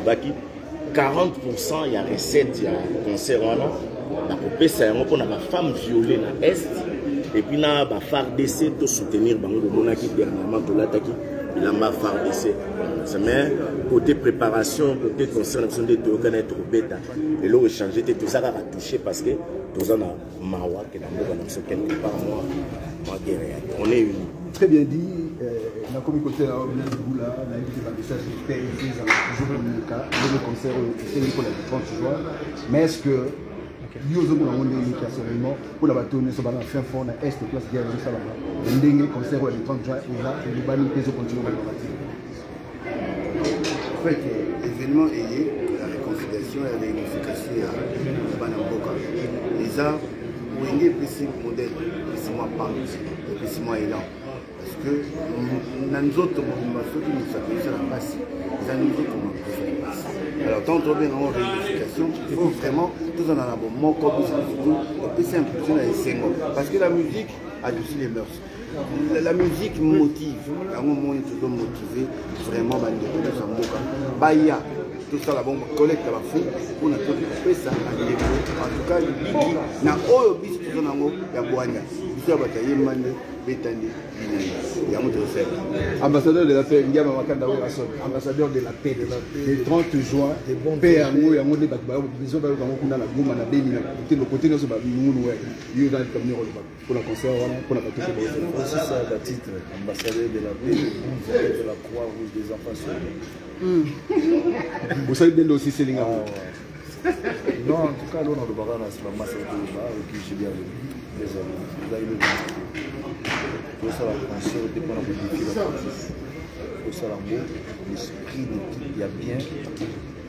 tolobaki 40 ya recette ya concert wana bakopesa yango mpona bafemme violée na est et puis na bafardc to soutenir bango. Bomonaki dernièrement tolataki bilamba FARDC. Mais côté préparation, côté concert na biso nde toyokana ye tokobeta, eloko échange te. Toza kaka touché parce que toza na mawa ke na mboka na biso quelque part mwa guerre eyaki. On est unis. Très bien dit. Nakomi kotela Blaise Bula, nayebi te bamessage pe ezala toujours koleka ndenge concert oyo esengi mpona le 30 juin. Mais est ce que yo ozomona yango ndenge nini personnellement, mpona bato nyonso baza na fin fond na est, place guerre ezosalama, ndenge concert oyo ya le 30 juin eza elobani mpe ezocontinue kolobama te? En fait, événement eye la réconciliation ya réunification ya bana mboka eza Wenge epesi modèle, epesi mwa pente, epesi mwa élan, parce que na nzoto mobimba soki mosapi ezala mpasi, eza nzoto mobimba ezala mpasi. Alors tant tobenga yango réunification, il faut vraiment tozala na bomoko biso, surtout opesi impulsion na esengo, parce que la musique adoucit les mœurs, la musique motive. Yango moni tozomotive vraiment bandeko nyonso ya mboka baya tosala bongo collecte ya bafonds mpona topesa bandeko en tout cas libiki na oyo biso toza nango ya bwanya. Biso ya bato ayemba nde beta nde binani, yango tozosala. Ambassadeur de la paix Ngiama Makanda Werrason, ambassadeur de la paix, le 30 juin mpe yango nde bato besoin bayoka yango kuna na Goma, na Beni, na kote nyonso banungunu. Yo eza likambo nini koloba mpona concert wana, mpona bato? Aussi ça ba titre ambassadeur de la paix, de la croix rouge des enfants sauvés. Bosali bende aussi selinga. Non, en tout cas lona olobaka na nsima masa toloba oki julien alobi ezali eloko tosala concert te mpona kodéfier bato mosusu. Tosala yango l'esprit d'équipe ya bien,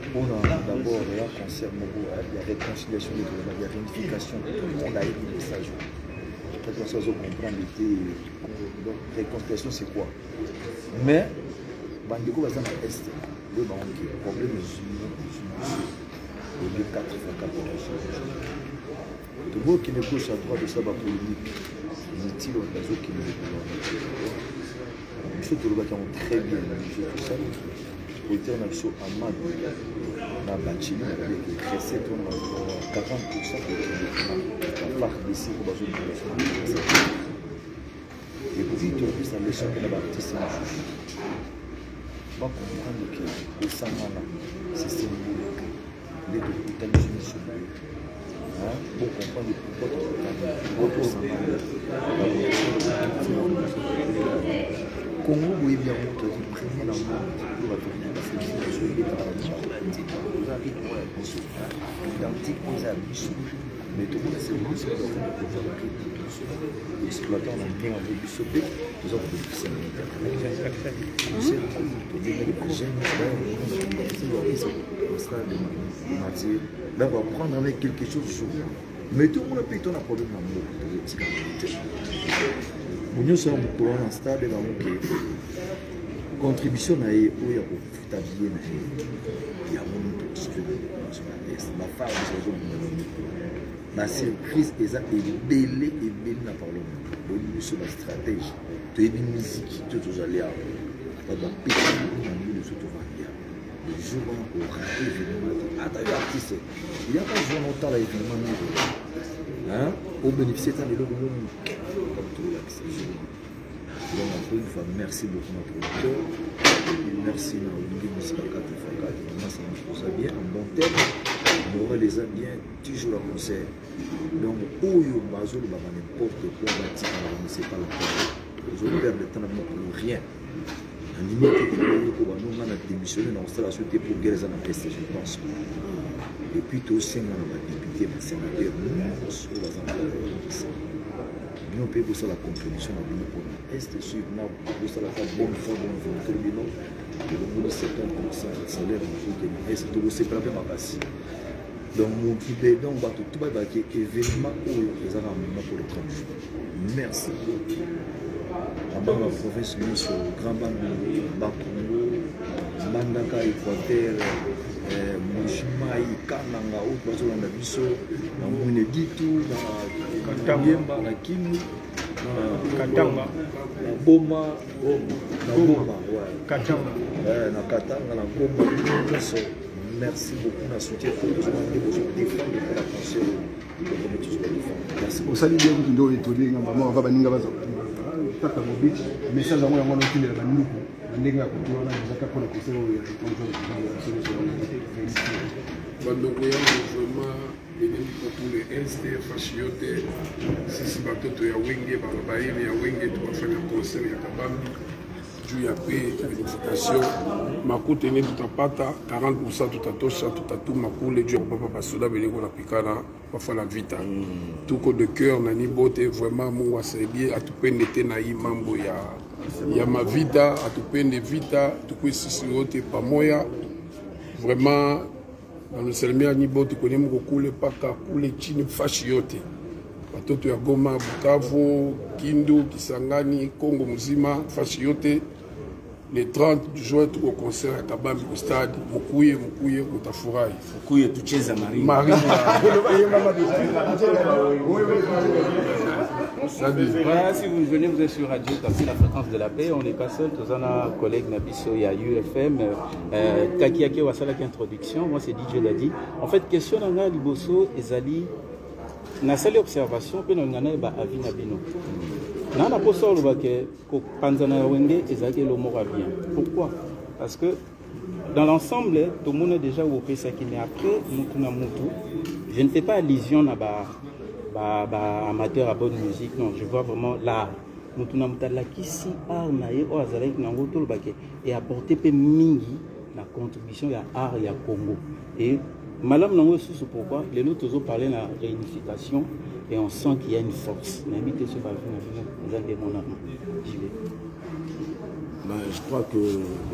mpona d'abord ya concert moko ya réconciliation nde tolobaki, ya réunification. Tout le monde ayebi message, bato nyonso bazocomprendre te. Donc réconciliation, c'est quoi? Mais bandeko baza na est, oyo bango ke problème ezwi biso olie 4 fois 4. Tobokende gauche à droite, osala bapolémique inutile. Bazokende biso tolobaki yango très bien. Biso tosali producteur na biso Amad na Bachili na babeki recette wana 40 kokende kuna baFARDC po bazobunda. Et puis topesa leçon mpe na baartiste mosusu bacomprendre ke kosangana, c'est symbolique. Nde tokutani biso nyonso boye, bocomprendre pourquoi tokutani po tosangana. Congo boyebi yango, tozali premier na monde oyo bato bazoyebetaka na biso. Toza rythme oyo ya biso, identique oyo eza ya biso, mais tomona service oyo rythme biso exploitant na ndenge yango. Biso mpe toza kobebisa concert oyo tobengaki bajeune au stade de Martyr, donc apprendre avec quelque chose sur. Mais tomona mpe tona problème na mboka, tozotika te. Nyonso ya mokolo wana stade, bango ke contribution na ye oyo ya kofuta billet na ye, yango nde tokosauve biso na est. Bafare biso bazobunda, basurprise eza ebele ebele na parlo. Boyebi biso bastratège, toyebi miziki to tozali awa, bato bapesi na mbili biso tovandi awa. Le jour wana korater événement te, ata yo artiste yaka jour wana otala événement mingi obénéficie ata leloko mo moke comme tolakisa jour. Donc encore une fois, merci beaucoup na producteur et merci na Olingi Mosika 4 x 4. Vraiment, ça nous ça bien en bon terme, moral eza bien, toujours la concert. Donc oyo bazolobaka n'importe quoi, batikala bango, c'est pas la peine, ozoperdre temps na bino pour rien. Nandimi te ke banonga na démissionne na kosala so te pour guerre eza na est, je pense. Et puis tosenga na badéputé, basénateur nyonso oyo baza na province, bino mpe bosala contribution na bino mpona est sur na bosalaka bonne foi, bonne volonté. Bino elongoli 70 salaire mosusu ke na est, tokosepela mpe makasi. Donc motu mpe, donc bato to bayebaki événement oyo ezaka moma pour le 30 jours. Merci na bana baprovince nyonso, Grand Bandundu, Bakongo, Mbandaka, Équateur, Mbujimayi, Kananga, oyo bazolanda biso na Mwene Ditu, na Yemba, na Kindu, na Katanga, na Boma, na Goma, Katanga, na Katanga, na Goma, bino nyonso. Merci beaucoup na soutien oyo tozomona nde bozo défendre mpona concert oyo bokomi toujours kodéfendre. Merci. Osali bien kutu nde oyo etoli nga mama ava baninga baza tata mobich message yango yango wana otindela banduku na ndenge ya kote wana ezaka mpona concert oyo ya bandoko yango vraiment eleli kwa tout le est fashi yote sisi batoto ya wenge babayini ya wenge tukafanya concert ya kabambi juu ya pe verification makuta yenye tutapata 40% tutatosha tutatuma kule juu ya kupapa basoda benye kunapikana bafana vita mm. Tuko de cœur na ni bote vraiment. Mungu asaidie, atupende tena hii mambo ya, ya mavita, atupende vita, tukue sisi wote pamoja vraiment. Nanusalimia ni bote kwenye mko kule paka kule chini fashi yote, watoto ya Goma, Bukavu, Kindu, Kisangani, Kongo mzima, fashi yote. Le 30 juin tuko concert ya Kabambi ku stade. Mukuye, mukuye, mutafurahi. Mukuye tucheza marimba. Marimba. Voilà, si vous venez, vous êtes sur Radio Okapi, la fréquence de la paix. On n'est pas seul, tous un collègue na biso, il y a UFM, Kakiake Wasalaki introduction, moi c'est DJ Dadi. En fait, question na nga liboso, ezali, nasali observation, pe na ngana ba avis na bino. Na na posa oloba ke kopanzana ya Wenge ezalaki eloko moko ya bien. Pourquoi? Parce que dans l'ensemble, tout le monde est déjà au Pesaki, mais après, mutu na mutu, je ne fais pas allusion à ba, ba, ba amateur à bonne musique, non, je vois vraiment l'art. Mutu na mutu alakisi art na ye oyo azalaki nango toloba ke e apporter pe mingi na contribution ya art ya Congo. Et malamu nango lisusu pourquoi lelo tozo parler na réunification et on sent qu'il y a une force. Nayebi te soki bavi na bino eza nde monana. J'y vais. Ben, je crois que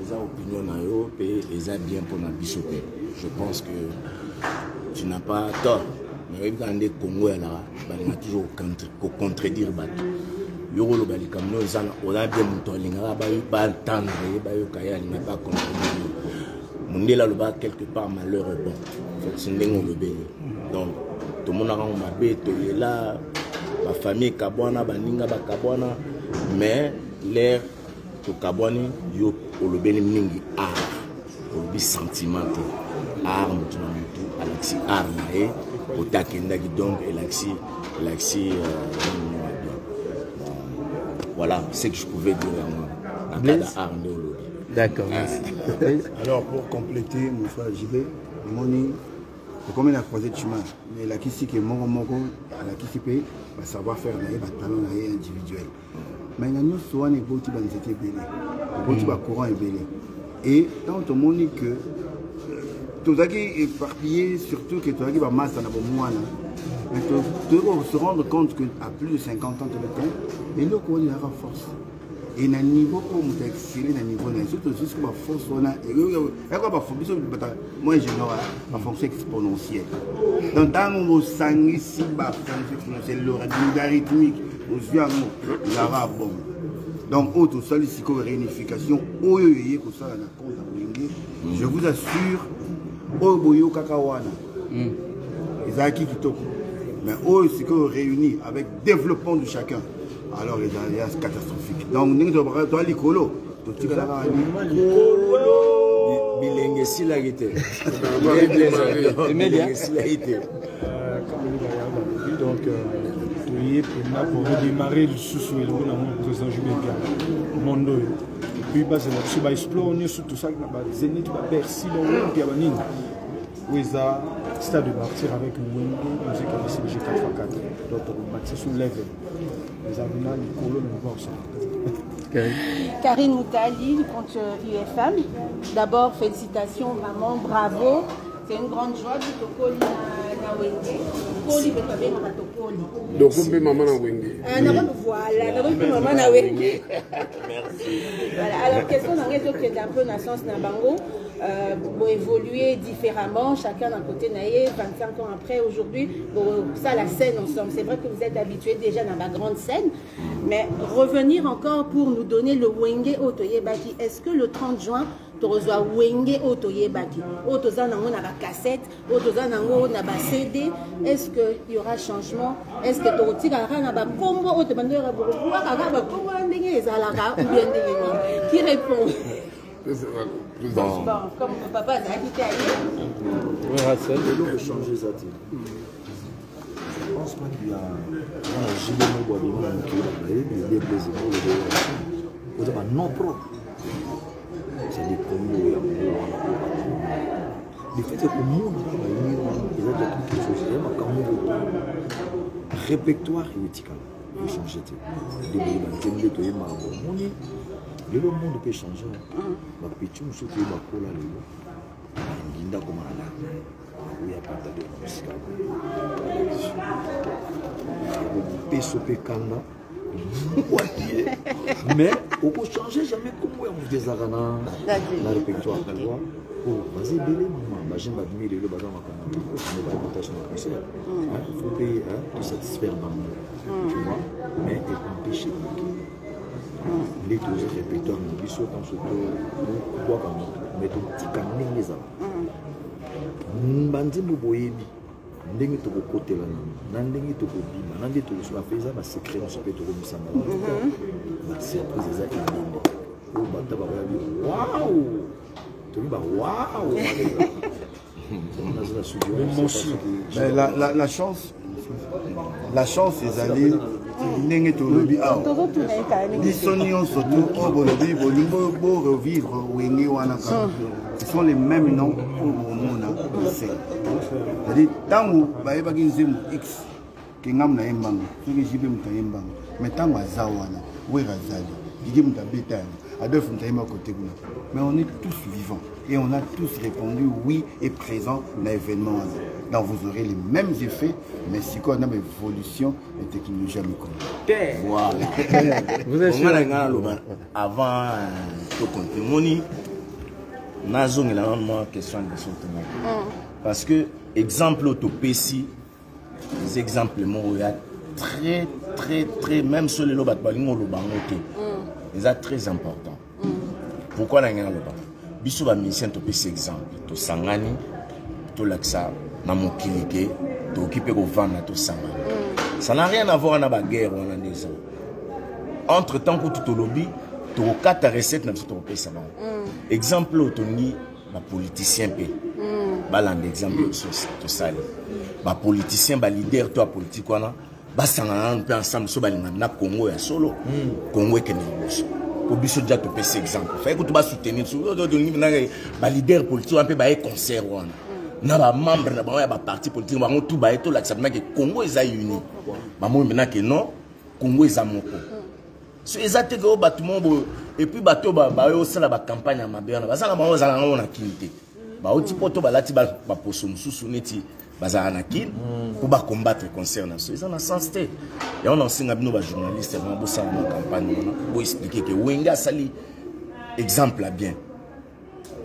eza opinion na yo pe eza bien mpona biso pe. Je pense que tu n'as pas tort. Mais oyebi kaka nde Congo yalaka balinga toujours kocontredire bato. Yo koloba likambo no eza oza bien, moto alingaka baentendre ye, bayoka ye, alingaka bacontredire yo. Mondele aloba quelque part malheur est bon, si ndenge olobeli. Donc tomonaka yango mabe, toyela bafamille ekabwana, baninga bakabwana, mais l'air tokabwani, yo olobeli mingi art, olobi sentiment te. Art, motu na motu alakisi art na ye kote akendaki, donc elakisi elakisi bien. Voilà ce que je pouvais dire yango na cas ya art nde olobi. D'accord, merci. Alors pour compléter mon frère JB, moni tokomi na croisée de chemin, mais elakisi ke moko moko alakisi mpe basavoir faire na ye, batalent na ye individuel, mais na nyonso wana eboti banzete ebele, eboti bacourant ebele. Et tant tomoni que tozalaki éparpillé, surtout que tozalaki bamasa na bomwana, mais toyei se rendre compte que à plus de 50 ans tolete eloko wana ezalaka force et na niveau oyo moto aexcele na niveau na ye. Soki tozwi soki baforce wana eyaka biso bata moi général bafonction exponentielle. Donc ntango bosangisi bafonction exponentielle logarithmique, ozwi yango ezalaka bongo. Donc oyo tosali sikoyo réunification oyo eye kosala na compte ya Wenge, je vous assure, oyo boyokaka wana ezalaki kitoko, mais oyo sikoyo réuni avec développement de chacun, alors ezali catastrophique. Donc ndenge tolobaka, toa likolo, totikalaka likolo. Bilenge esilaki te, Emelia. bilenge esilaki te. Comme le balobi, donc toye mpena pour redémarrer lisusu elongo na mon président Julien Piana monde oyo, et puis bazela biso baexplore nyonso tosalaki na bazénith, babercy, baolympia, banini oyo eza stade de martyr avec Wenge Musique ya BCBG 4x4. Donc tokomatisa so level eza na likolo na moko kosala. Karine Moutali, du compte UFM. D'abord, félicitations, vraiment, bravo. C'est une grande joie du Tokoli na Wenge. Tokoli, mais pas bien na Tokoli. Donc mpe mama na Wenge. Voilà, na maman na Wenge. Merci. Voilà, alors question na ngai ezokende un peu na sens na bango. Pour évoluer différemment, chacun d'un côté na ye, 25 ans après, aujourd'hui, bon, ça la scène ensemble. C'est vrai que vous êtes habitués déjà dans la grande scène, mais revenir encore pour nous donner le Wenge oyo toyebaki, est-ce que le 30 juin, tokozwa Wenge oyo toyebaki, oyo toza nango na bacassette, oyo toza nango na bacd? Est-ce que y aura changement? Est-ce que tokotikala kaka na bakombo oyo tobandi kobwaka kaka bakombo wana ndenge ezalaka, ou bien ndenge nini? Qui répond? Bon. Bon, comme papa azalaki te aye. Eloko echange eza te. Je pense pas qu'il y a mwana JB moko abima na mokili, bato bayebi ye, Blaise Bolo, oza ba nom propre, c'est-à-dire Congo yango wana oyo bato le fait ya komona kaka baye wana eza déjà quelque chose ya makambo moko. Répertoire etikala echange te. Nde boyeba nzembo nde toyembaka, bomoni lelo monde mpe echange. Bapeti mosusu toye bakola lelo, nginda koma na lare na ye, akoya pata de na mosika, akopeso mpe kanda bwaki ye, mais okochange jamais kombo ya moto ezalaka na répertoire, tu vois. Oh, baza ebele mama, bajeune babimi lelo, baza makambo na bango, mais bainvitation na concert, faut mpe tosatisfaire bango, tu vois. Mais ekoempêche te nde toza répertoire na biso ntanso tobwaka moto, mais totika ndenge ezala banzembo. Boyebi ndenge tokokotela nango na ndenge tokobima na nde tokosoka mpe eza basecret nyonso mpe tokomisanga. Basurprise eza ebele oyo bato bakoyabi wow, tobi ba wow. Mais la chance ezali ndenge tolobi awa, biso nyonso to oyo bolobi bolingi borevivre Wenge wana kaka, ce sont les mêmes noms oyo bomona. C'est-à-dire ntango bayebaki nzembo X kengamu nayembango, soki JB moto ayembango, mais ntango aza wana, Wera azali, Didi moto abeta yango, Adolphe moto ayemba kote kuna, mais on est tous vivants et on a tous répondu oui et présent na événement wana. Donc vous aurez les mêmes effets, mais sikoyo na baévolution ya technologie ya mikolo. Voilà. Vous êtes sûr? Nga naloba avant tokonte, moni nazongela nano mwa question ya liboso tongaki, parce que exemple oyo topesi eza exemple moko ya très très très, même so lelo bato balingi oloba yango te, eza très important. Pourquoi na ngai naloba? Biso bamusicien topesi exemple, tosangani, tolakisa na mokili ke tokoki mpe kovanda tosangani. Ça n'a rien à voir na baguerre wana nde eza entre temps. Kutu tolobi tokokata recette na biso, tokopesa bango exemple oyo tolingi. Bapoliticien mpe balanda exemple oyo biso tosali. Bapoliticien, baleader to ya politike wana basangana nanu mpe ensemble so balingana na Congo ya solo, Congo ekende liboso. Po biso dia topesi exemple, faye kutu basoutenir biso. Tolingi mpenza baleader politique wana mpe baye concert wana na bamembre na bango ya baparti politique bango tu baye, tolakisa mpenza ke Congo eza uni. Bamoi mpenza ke non, Congo eza moko. So eza te ke oyo bato moko boye, et puis bato oyo bayosala bacampagne ya mabe wana, baza na bango, bazala nango na Kini te. Bauti poto, balati baposo mosusu neti bazala na Kini mpo bacombattre concert na biso. Eza na sens te. Yango na osenga bino bajournaliste, vraiment bosala na campagne wana, boexpliquer ke Wenge asali exemple ya bien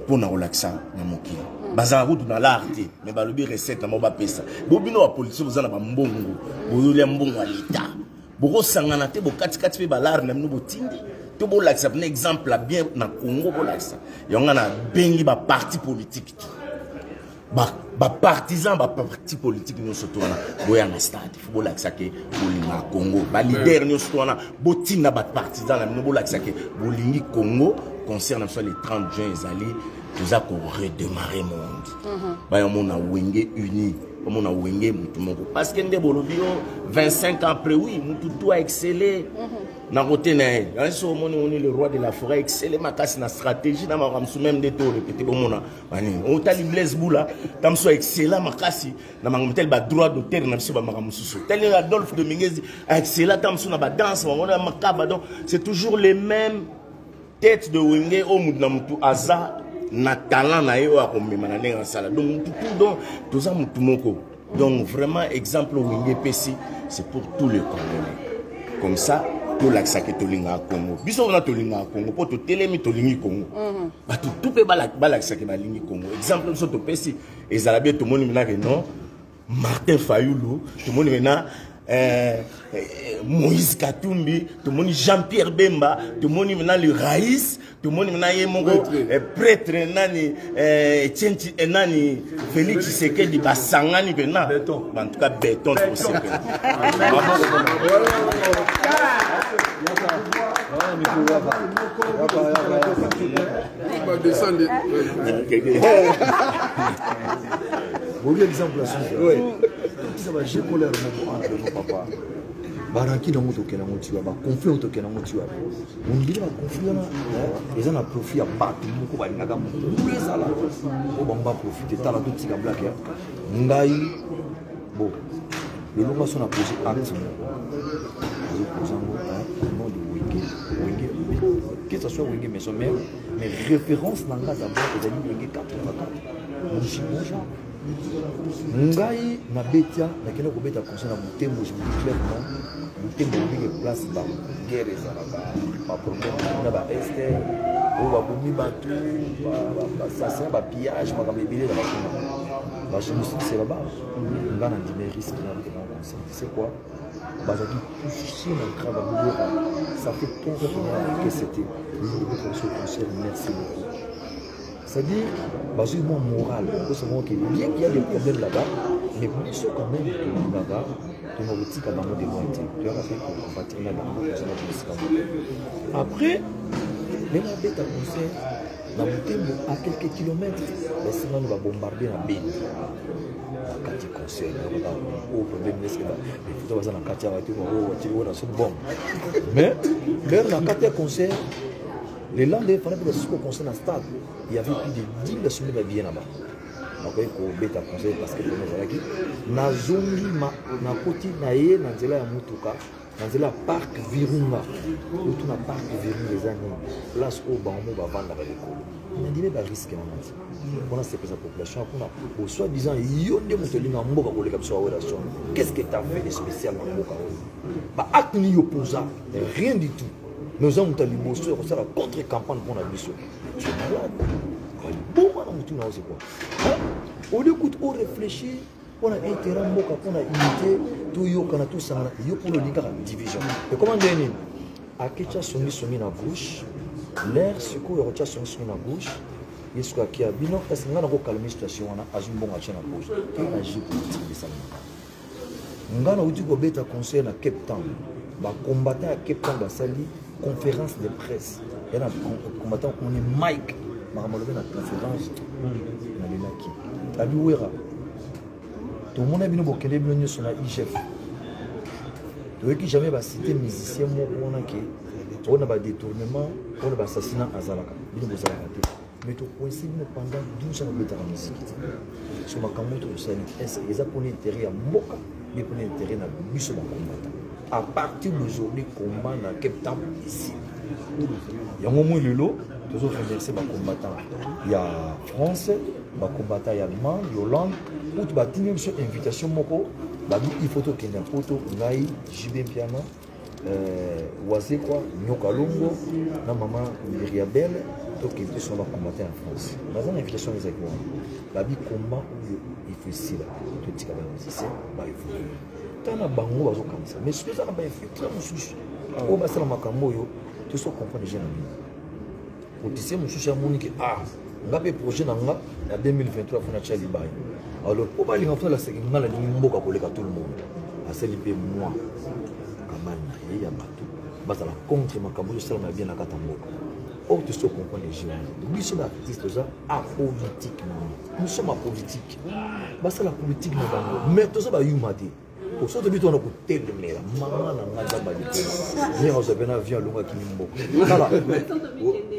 mpona kolakisa na mokili. Bazala kutu na lar te, mais balobi recette na bango bapesa bo. Bino bapoliticien boza na bambongo, bozolia mbongo ya leta, bokosangana te, bokatikati mpe balare na bino, botindi to bolakisa mpena exemple ya bien na Congo. Bolakisa yango. Nga nabengi baparti politique te, bapartisan, baparti politique nyonso to wana, boya na stade, fo bolakisa ke bolingaka Congo. Baleader nyonso to wana, botinda bapartisan na bino, bolakisa ke bolingi Congo. Concert na biso le 30 juin ezali, toza koredémarrer monde. Bayomona Wenge uni, bamona Wenge mutu moko, parce que nde bolobi o 25 ans après, oui, mutu tu a excellé na kote na ye. Yango so omoni oni le roi de la forêt excellé makasi na stratégie na makambo mosusu, même nde to répété, bomona banini. Otali Blaise Bula, ta mosusu excella makasi na makambo tali badroit d'auteur na biso, bamakambo mosusu. Tali Adolphe Dominguez, excella ta mosusu na badanse bango na makaba. Donc c'est toujours les mêmes tête de Wenge oyo mutu na mutu aza na talent na ye oyo akomema na ndenge asala. Donc mutu tout, donc toza mutu moko. Donc vraiment exemple Wenge epesi, c'est pour tous les Congolais. Comme ça tolakisaka tolingaka Congo. Biso wana tolingaka Congo mpo totelemi, tolingi Congo. Bato tu mpe balakisaka balingi Congo. Exemple biso topesi ezala bien. Tomoni mpenza ke non, Martin Fayulu, tomoni maintenant Moïse Katumbi, tomoni Jean-Pierre Bemba, tomoni maintenant le Raïs, tomoni maintenant ye moko prêtre nani, Etienne, nani, Félix Tshisekedi, basangani maintenant. En tout cas béton, tosepela. Badescende. Bobi exemple à suivre. Tokisa ba jeu colère moko entre nos papa. Baranki nango tokende yango tiwa, baconflit yango tokende yango tiwa. Ondire baconflit wana eza na profit ya bato moko balingaka mokulu ezala po bango baprofite. Tala, totika blake ya ngai bo lelo nga so na pose acte moko, nazoposa yango au nom de Wenge, Wenge, que ça soit Wenge Maison Mère, mais référence na nga d'abord ezali Wenge 84 Moshi Moja. Ngai nabetia, nakende kobeta concert na Butembo. Je vous dis clairement, Butembo obike place baguerre ezalaka, baproblème na baeste oyo babomi bato, basassin, bapillage, makambo ebele ezalaka kuna, bagénocide c'est là-bas. Nga na ndime risque na kokenda concert. Tu sais quoi, bazalaki touché na grave abiloko. Ça fait 15 ans que c'était le concert. Merci beaucoup. C'est-à-dire, bazwi mwa moral osanga ke bien qu'il y a des problèmes là-bas, mais biso quand même tolingaka, tonga kotika bango de loin te, toyaka mpe kocompatir na bango, kozala bisika moko. Après ndenge abeta concert na Butembo, à quelques kilomètres, basingani babombarde na Beni na kati concert. Oyo problème neske bafuta baza na kati awa te, oyo batili oyo na soki bombe. Mais l'heure na kati ya concert, le lendemain, fallait que siko concert na stade, il y avait plus de 10 personnes babillet na bango, bakoki kobeta concert parce que problème ezalaki. Nazongi, nakoti na ye na nzela ya motuka, na nzela ya Parc Virunga. Otuna Parc Virunga eza nini? Place oyo bango mo bavandaka likolo. Nandimi barisque wana ti mpona sepesa population kuna. Bo soit disant yo nde moto olinga mboka koleka biso bawela soni, qu'est ce que t'as fait de spécial na mboka oyo? Baacte nini yo posa? Rien du tout. Mais oza moto ya liboso ya kosala contre campagne mpona biso. Tu es malade, liboma na motu na yo, c'est quoi? Au lieu kutu oréfléchir mpona intérêt mboka, mpona unité, toyokana, tosangana, yo mpona olingi kaka division. Ekoma ndenge nini? Aketya songisongi na gauche, l'air sikoyo akotya songisongi na gauche, ye sikoyo akia bino ese ngai nakokalme situation wana, azwi mbongo atya na poche te na jeu politique esalemaka. Ngai nauti kobeta concert na Cape Town, bacombattant ya Cape Town basali conférence de presse ya na combattant komoni Mike, makambo alobi na conférence, nalelaki. Abi Wera, tomona bino bokende bino nyonso na IGF, toyoki jamais bacité musicien moko wana ke oyo na badétournement, oyo na baassassinat azalaka. Bino bozalaka te, mais tocoince bino pendant 12 ans, bobetaka miziki te. So makambo oyo tosali, est eza mpona intérêt ya mboka mpe mpona intérêt na biso bacombattant? À partir d'aujourd'hui, combat na Cape Town ici yango moi lelo tozo remercier bacombattant ya France, bacombattant ya Allemagne, ya Hollande, kutu batindi biso invitation moko, babi il faut tokende ya poto. Ngai, JB Mpiana, Wazekwa, Nyoka Longo na mama Miriabel, tokende tosona bacombattant ya France. Baza na invitation ezalaki wana, babi combat oyo il faut esila, totika bamusicien baévolue. Tala bango bazokanisa, mais soki eza na bainfiltré mosusu oyo basala makambo oyo, toso comprendre jeune na bino politicien mosusu amoni ke ah, nga mpe projet na nga na 2023 fona tia libaya. Alors mpo balinga fona lasaki nga nalingi mboka koleka tout le monde, asali mpe mwa kabane na ye ya bato bazala contre makambo oyo esalama bien na kati ya mboka. Or toso comprendre jeu wana, biso baartiste toza apolitique. Nous sommes apolitique, basala politique na bango, mais toza bayuma te. Oso tobi tona kotelemela mama na ngai Nzambe likolo ye azwa mpe na avion alongaki mboka. Tala.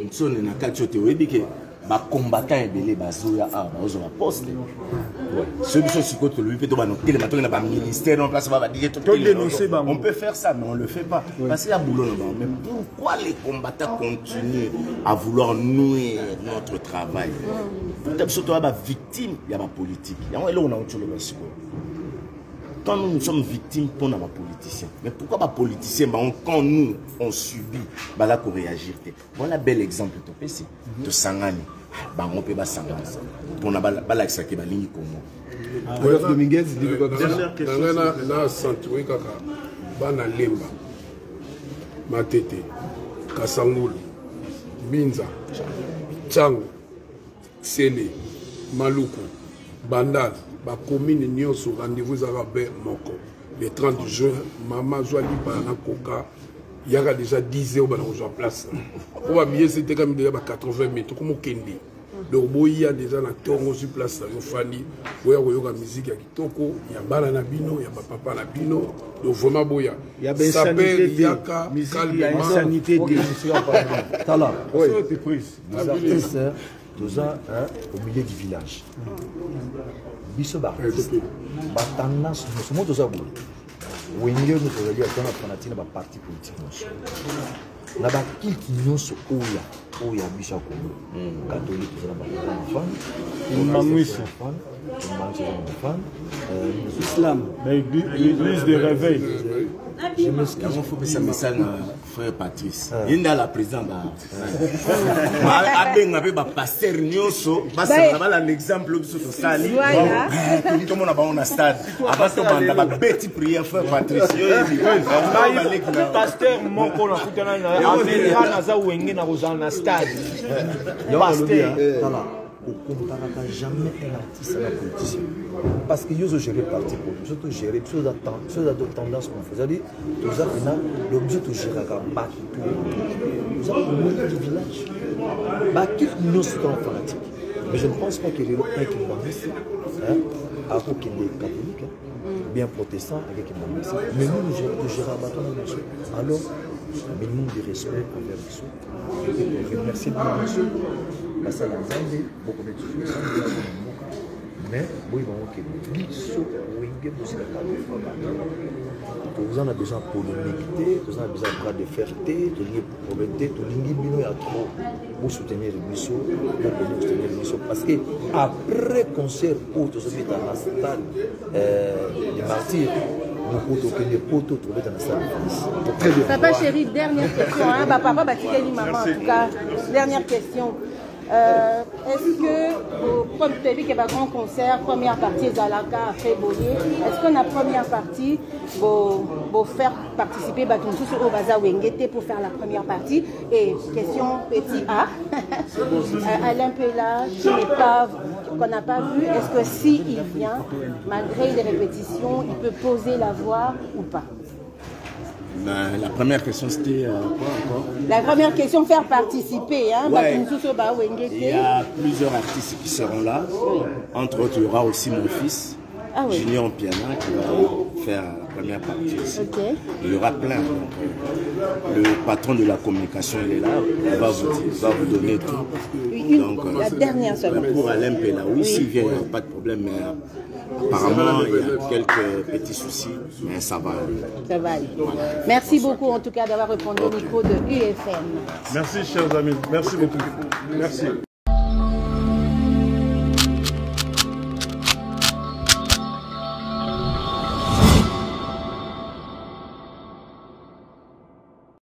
Nsone na kati oyo te, oyebi ke bacombattant ebele bazoya awa, bazozwa baposte. So biso sikoyo tolobi mpe tobana kotelema, toke na baministère en place babadike. Todénoncer bango. On peut faire ça, mais on le fait pas parce qu'il y a boulot na bango. Mais pourquoi les combattants continuent à vouloir nuire notre travail? Pourtant biso toya bavictime ya bapolitique. Yango eloko na oti oloba sikoyo, quand nous, nous sommes victimes pour nos politiciens. Mais pourquoi les politiciens, bah, quand nous, on subit, bah, là, qu'on réagir. Voilà bel exemple, to pesi, to sangani. Bah, on peut pas sangani. Pour na balakisa ke balingi Congo. Rodolphe Dominguez, Dernière question. Na na accentuer kaka bana Lemba, Matete, Kasangulu, Binza, Tshangu, Sele, Maluku, Bandal, bacommune nyonso, rendez-vous ezalaka be moko le 30 juin. Mama azwa lipa na koka. Yaka déjà 10 heures bana kozwa place. Po ba billets etekami déjà ba 80 000 tokoma okende. Donc boya déjà na ntongo ozwi place na yo fandi, boya koyoka musique ya kitoko ya bana na bino ya bapapa na bino. Donc vraiment boya. Ya ba insanité Saper te. yaka Musique ya calmement. insanité te. Tala, Oui. prise. les artistes, toza hein, au milieu du village. Biso ba artiste, ba tendance nyonso mo toza boye. Wenge nyonso tozali ata na fanatique na ba parti politique nyonso. Na ba culte nyonso oyo oyo ya biso ya Congo. Catholique toza na ba fan. Mangwisi. Fan, Mangwisi toza na ba fan. Islam. L'église de réveil. Je m'excuse. Yango fo pesa message na frère Patrice. Ye nde ala président ba abenga mpe bapaster nyonso basangana balanda exemple oyo biso tosali. Voilà. Tolingi tomona bango na stade avant tobanda babeti prière. Frère Patrice, yo yebi baleki na Pasteur moko nakutana na ye amelika naza Wenge na kozala na stade. Yango alobi, Pasteur. hein, tala, okomparaka jamais un artiste na politicien, parce que yo ozogérer parti politique, biso togérer, biso oza biso oza tendance confo, c'est-à-dire toza mpena donc biso togéraka bato, toza au milieu du village, baculte nyonso tona fanatique. Mais je ne pense pas que lelo un kimbanguiste, hein, akokende catholique, hein, bien protestant avec kimbanguiste. Mais nous, nous togéraka bato na nyonso. Alors minimum de respect envers biso et puis remercier bino nyonso basala Nzambe bokomi toujours Nzambe ya mpona mboka. Mais boyi bango ke biso Wenge Mosika toza na besoin polémique te, toza na besoin bras de fer te, tolingi problème te, tolingi bino ya trop bosoutenir biso, bokomi kosoutenir biso, parce que après concert oyo tozobeta na stade de Martyr, moko tokende poto tobeta na stade de France. Très bien. Papa chéri, dernière question. Hein. Bah, papa, bah, maman, en tout cas. Dernière question. Est-ce que, comme tu as vu qu'il y a un grand concert, première partie Zalaka, après boye, est-ce qu'on a première partie pour faire participer bato mosusu oyo baza Wenge te pour faire la première partie? Et question petit A, Alain Pella, qui n'est pas, qu'on n'a pas vu, est-ce que si il vient, malgré les répétitions, il peut poser la voix ou pas? Ben, la première question, c'était quoi encore? La première question, faire participer, hein, Ouais. bato mosusu oyo ba Wenge Il y te. a plusieurs artistes qui seront là. Entre autres, il y aura aussi mon fils, Ah oui. Junior Piana, qui va faire la première partie aussi. Il y aura plein. Donc, le patron de la communication, il est là. Il va vous dire, il va vous donner tout. Oui, Donc, la dernière seulement. pour Alain Pella, oui, s'il vient, il n'y a pas de problème. Mais apparemment, il y a quelques petits soucis, mais ça va aller. Ça va aller. Merci beaucoup en tout cas d'avoir répondu au micro de UFM. Merci, chers amis. Merci beaucoup. Merci.